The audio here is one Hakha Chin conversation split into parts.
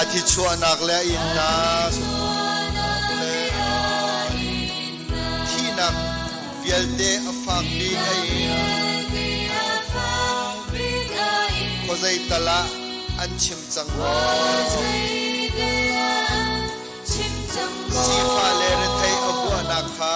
A thi chuahnak le a innak thihnak vialte a fak bik a in. Khuazei tal ah an chim cang maw? Sifah le retheih a huahnak kha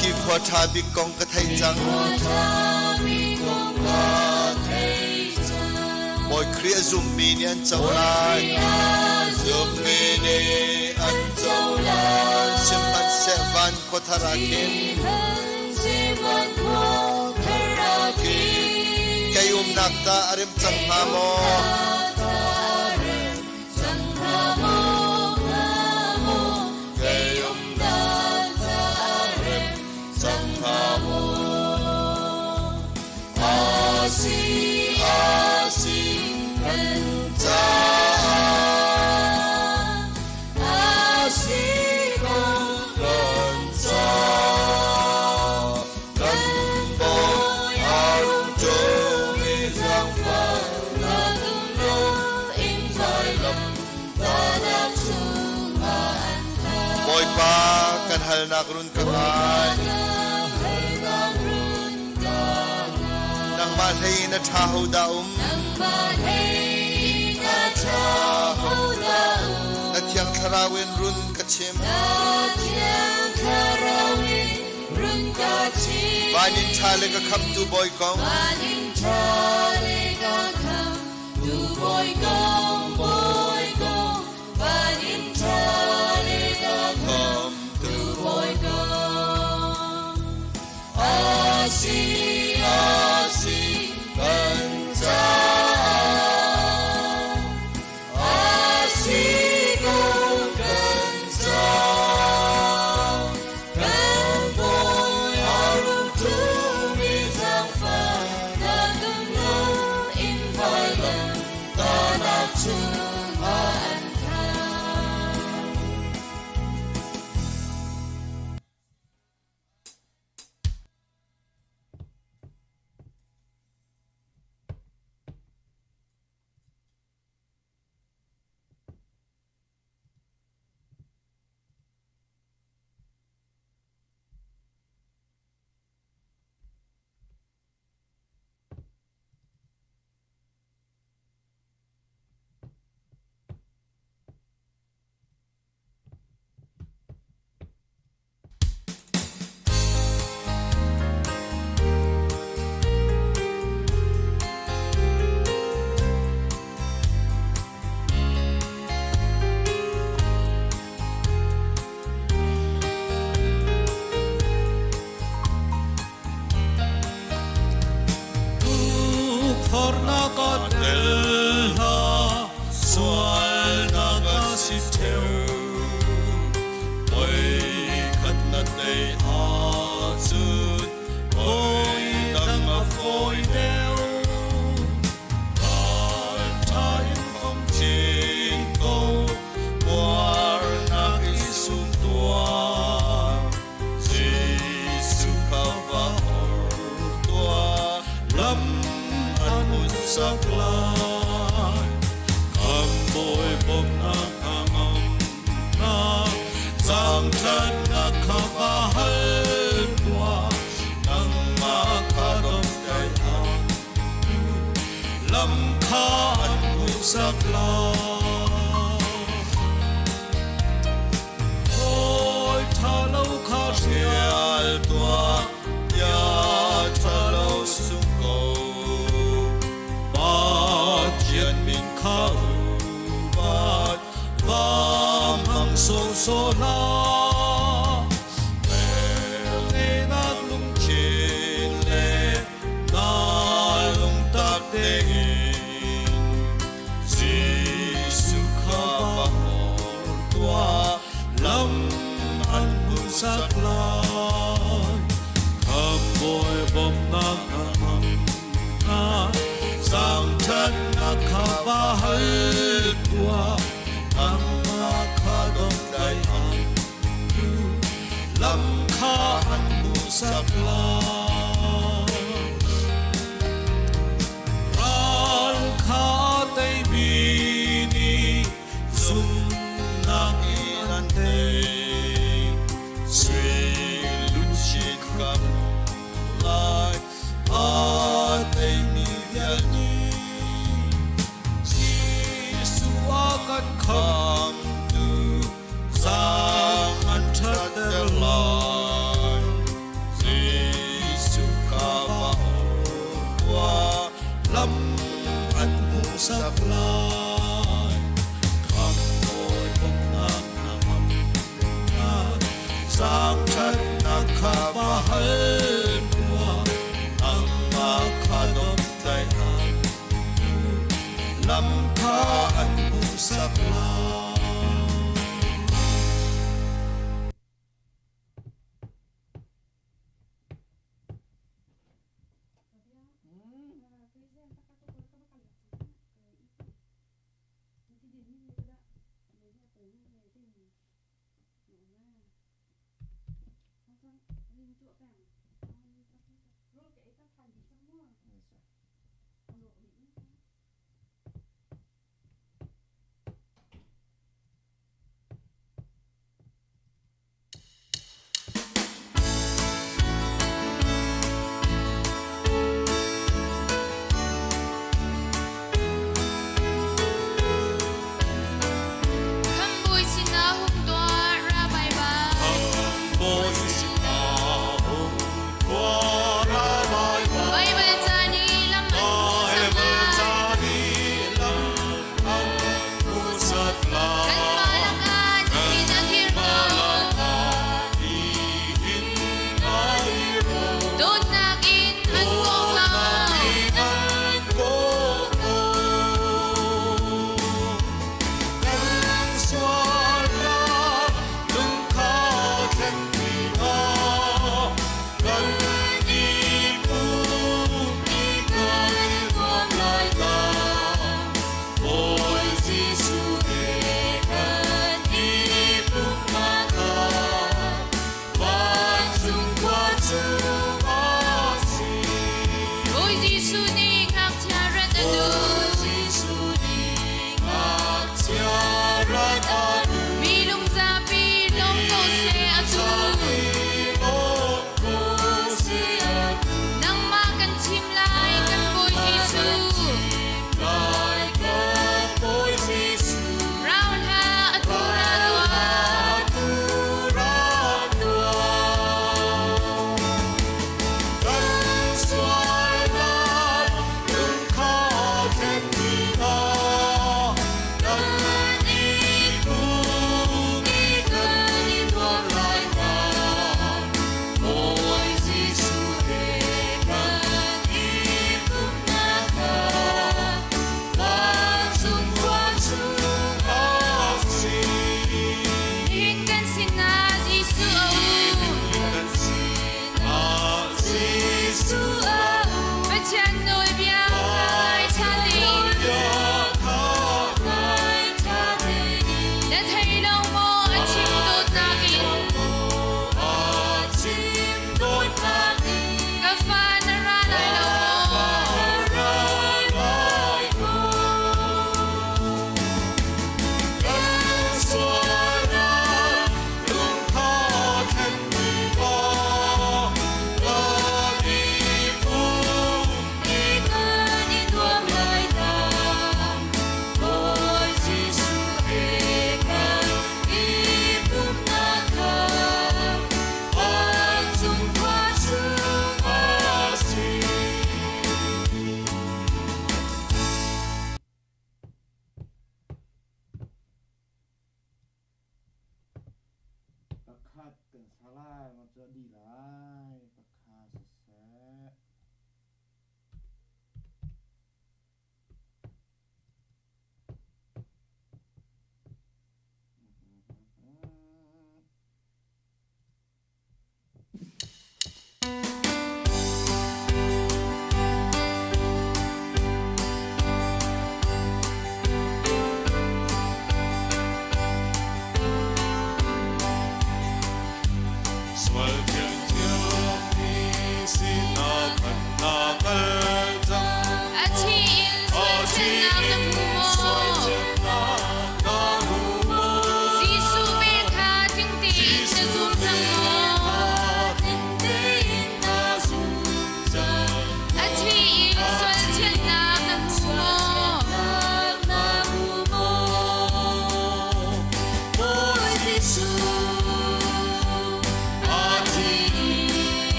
Khi khua ṭha bik kong ka theih cang. Bawi Khrih a zummi nih an co lai. Zummi nih an co lai. Sihmanhseh van khua thar ah khin Kei umnak tah a rem cang hnga maw? Bawipa kan halnak run ka ngai. Nangmah hlei in a ṭha ho dah um? Na thiang thlarau in run ka chim. Van in ṭha le ka khamtu Bawi kong. Tukforhnak ah tel hlah, sualnak a si ṭheo. Voikhat na tei ahcun voidang a fawi deuh. Ralṭha in um chin ko, buarnak i sum tuah. Jesuh kha va or tuah, lam an hun sak lai. Kan Bawi bawmhnak hna ngamnak, zaangṭhatnak kha va hal tuah. Nangmah kha domhtaih an duh, lam kha an hmuhsak lai. Hawi ṭha lo kha hrial tuah, bia ṭha lo sung ko. Pathian min kha upat, va hmang sawhsawh hlah. Velngeihnak lungthin le bawmhnak na hmang Zaangṭhatnak kha va hal tuah, nangmah kha domhtlaih an duh, lam kha an hmuhsak lai. Ral kha teimi nih zumhnak in an tei. Sui luchin ka lai A teimi vial nih Jesuh a kan khamtu zaang an ṭhatter lai. Jesuh kha va tuah lam an hmuhsak lai. Khamhbawi bawmhnak na ngamnak zaangṭhatnak kha va hal tuah, nangmah kha domhtlaih an duh, lam kha an hmuhsak lai. Khamhbawi sinah hung tuah, ra baibai. Khamhbawi sinah hung tuah, ra baibai. Baibal ca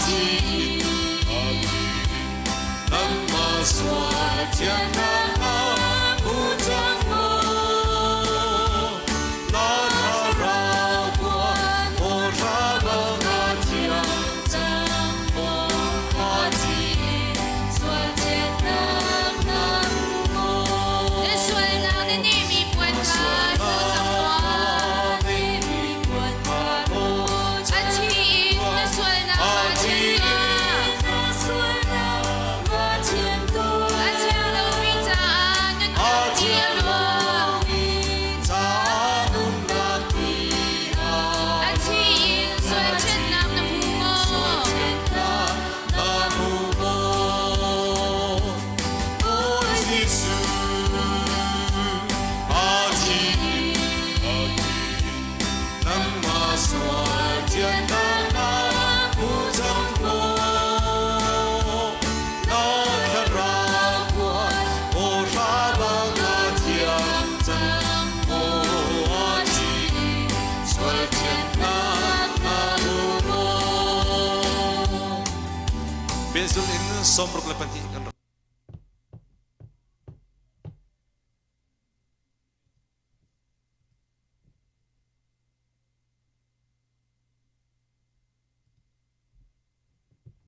thi nangmah sual thiannak na hmu cang maw? Na thlarau puan hawhra bang a thiang Cang maw? A thi sual thiannak na hmu maw? Na sualnak na nehmi puan kha hnu cang tuah. Nehmi puan kha A thi in na sualnak aa thian tuah. Na sualnak aa thian tuah. A thiang lomi caah nunnak ti a luang. Caah nunnak ti a A thi in sual thiannak na hmu maw? Na hmu maw? Bawi Jesuh, a thi nangmah sual thiannak na hmu cang maw? Na thlarau puan hawhra bang a thiang cang maw? A thi sual thiannak na hmu maw? Pehzul in 62 kan